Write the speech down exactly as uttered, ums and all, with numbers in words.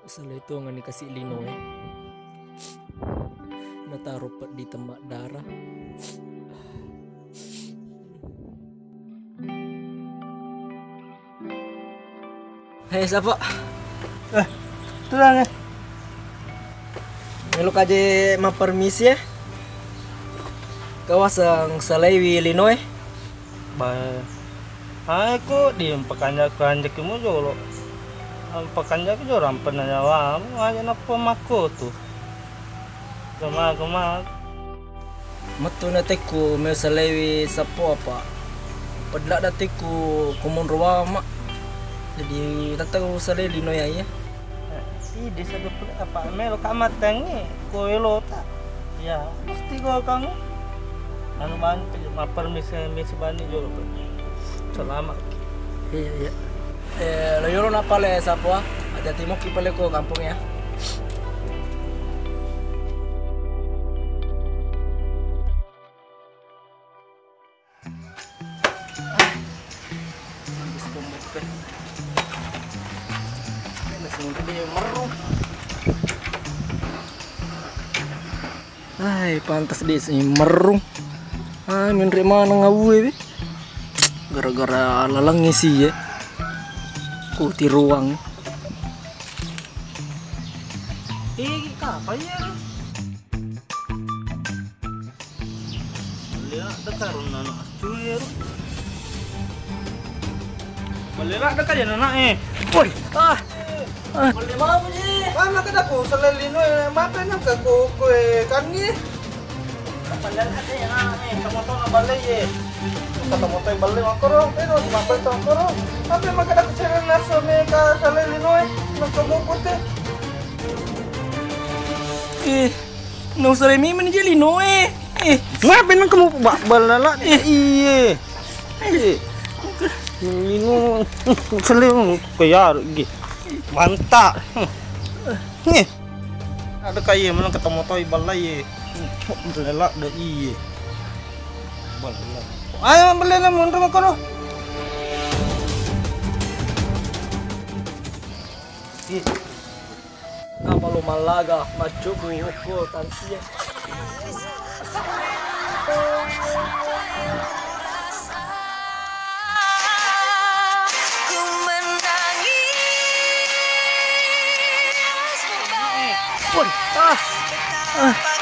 Salai tongeng ni kasi linoe. Nataro peddi temmaddara. Hei, Sapo. Eh, tenang, eh. Melo kaje mappermisi, eh. Kawaseng salaiwi linoe. Ba-, ae ko di mpakanjaki-kanjaki mu jolo. Mpakanjaki jolo rampenna nyawamu, aja nappa makkotu. Kema-kema. Mettu na tekku melo salaiwi Sapo apa. Pedla da tekku kumonro bawang, Mak. Jadi tette ku salai linoe iya. Eh, ide sadu pun apa melo ka matengngi ko elota. Ya, pasti ko kang. Anu bang, mappermisi, misi bani jolo, Pak. Selamat. Iya, iya. Eh, lo yolo na pale Sapo, ah. Hati-hati mokki pale ko kampung ya. Habis pembuka. Ini semua dia merung. Ai, pantas di sini merung. Ai, menre maneng awue, be. Gara-gara lalengnge si, ye. Ku tiruang. Eh, kapa ya? Lihat, dekat runa anak cuy, ya. Belle ladde ka je nana e. Woi, ah. Ah. Belle mau ji. Mama kada ku salai linoe, mape nang ka ku kue kani. Belle ladde nana e, kamu tau na belle ye. Kata moto belle makoro, eh, no, mape to makoro. Mape maka kada ku sere naso me ka salai linoe, nang ka mukute. Eh. Nau salai mimeng je linoe. Eh. Mape nang kamu ba-, balala. Eh. Iye. Eh. Lino. Salai kaya ge. Mantap. Nih. Ada kaya mana ketemu toi balai ye. Balala de iye. Balala. Ayo balala mundur makono. Ih. Nappa lo mallaga maccobu okko tansie. Woi, ah, ah.